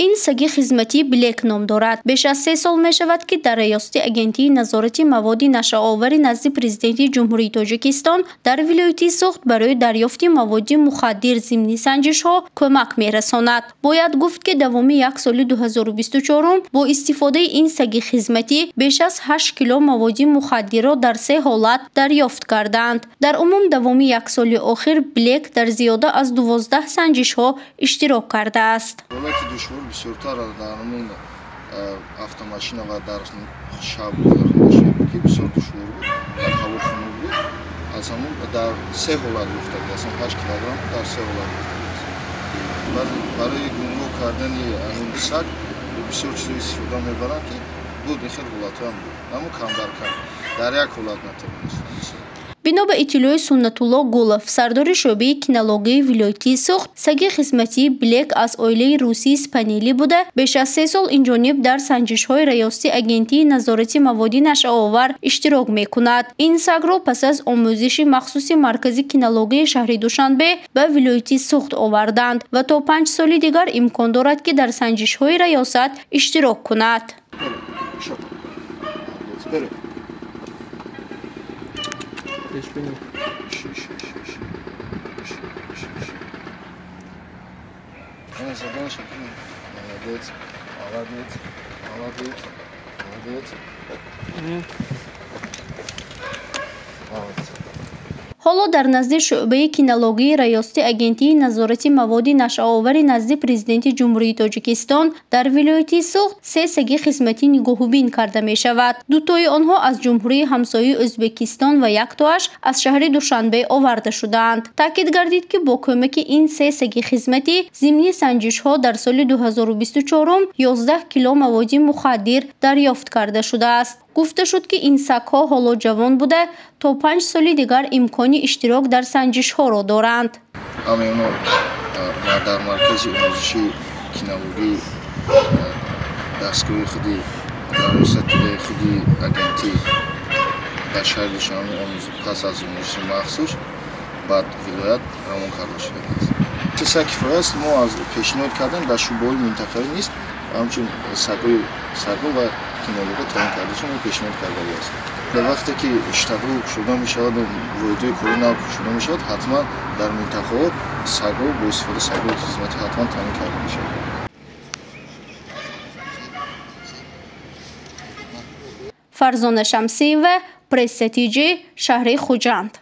Ин саги хизматии Блек ном дорад. Беш аз 3 сол мешавад, ки дар раёсати Агентии назорати маводи нашъаовари назди Президенти Ҷумҳурии Тоҷикистон дар вилояти Суғд барои дарёфти маводи мухаддир зимни санҷишҳо кӯмак мерасонад. Бояд гуфт, ки давоми як соли 2024 бо истифодаи ин саги хизматӣ беш аз 8 кило маводи мухаддирро дар 3 ҳолат дарёфт карданд. Дар умум давоми як соли охир Блек дар зиёда аз 12 санҷишҳо иштирок кардааст. Ҳолати душвор бисёртар дар ҳамон автомашина ва дар шаб гузаронда ки бисёр душвор буд, дар ҳаво хунук буд. Аз ҳамон дар 3 ҳолат гуфтагӣ аст, 8 килограмм дар 3 ҳолат гуфтагӣ аст. Барои гумроҳ кардани ҳамон саг бисёр чизо истифода мебаранд, ки буд ин хел ҳолатҳоам буд, аммо кам дар кам дар як ҳолат натавонист. Бино ба иттилои Суннатулло Гулов, сардори шӯъбаи кинологии вилоятии Суғд, саги хизматии Блек аз оилаи русии спанелӣ буда, беш аз 3 сол инҷониб дар санҷишҳои раёсати Агентии назорати маводи нашъаовар иштирок мекунад. Ин сагро пас аз омӯзиши махсуси маркази кинологии шаҳри Душанбе ба вилояти Суғд оварданд ва то 5 соли дигар имкон дорад, ки дар санҷишҳои раёсат иштирок кунад. Молодец, молодец, молодец, молодец. Молодец. Ҳоло дар назди шӯъбаи кинологии раёсати Агентии назорати маводи нашъаовари назди Президенти Ҷумҳурии Тоҷикистон дар вилояти Суғд 3 саги хизматӣ нигоҳубин карда мешавад. Дутои онҳо аз ҷумҳурии ҳамсояи Ӯзбекистон ва яктоаш аз шаҳри Душанбе оварда шудаанд. Таъкид гардид, ки бо кӯмаки ин 3 саги хизматӣ зимни санҷишҳо дар соли 2024 11 кило маводи мухаддир дарёфт карда шудааст. Гуфта шуд, ки ин сагҳо ҳоло ҷавон буда, то 5 соли дигар имкони иштирок дар санҷишҳоро доранд. Ҳамаи онҳо дар маркази омӯзиши кинологии дастгоҳи худи раёсати худи агентӣ дар шаҳри Душанбе пас аз омӯзиши махсус баъд вилоят равон карда шудааст. Се саг кифоя аст, мо аз пешниҳод кардем дар шӯъбаҳои минтақавӣ низ ҳамчун сагҳо ва кинологҳо таъин карда шуда, мо пешниҳод кардагӣ аст. Дар вақте ки штатҳо кушода мешавад ва воҳидҳои кори нав кушода мешавад, ҳатман дар минтақаҳо сагҳо бо истифодаи сагҳои хизматӣ ҳатман таъмин карда мешавад. Фарзона Шамсиева, Пресса ТЖ, шаҳри Хуҷанд.